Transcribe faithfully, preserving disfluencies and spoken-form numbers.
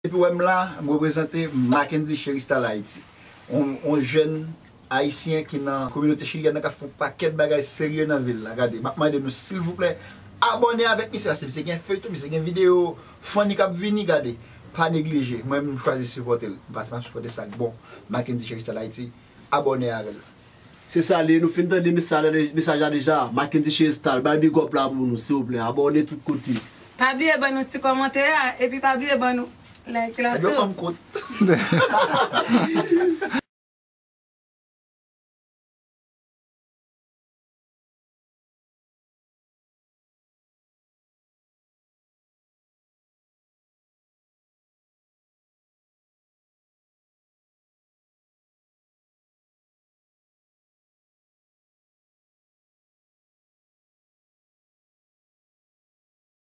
Epi wè m la, m reprezante Mackendy Cheristal Haïti. On, on jèn ayisyen ki nan kominote chilyèn nan k ap fè yon pakèt bagay serye nan vil la. Gade, m ap mande nou silvouplè, abòne avèk misye, paske misye gen feyton, misye gen videyo funny k ap vini, gade. Pa neglije, mwen m chwazi sipòte l. M pa, m ap sipòte sa k bon. Mackendy Cheristal Haïti, abòne avè l. Se sa li ye, nou fin tande mesaj la, mesaj la deja. Mackendy Cheristal, bay big up la pou nou, silvouplè. Abòne tout kote. Pa bliye ban nou ti kòmantè a, epi pa bliye ban nou like la tou. Yo fanm kout.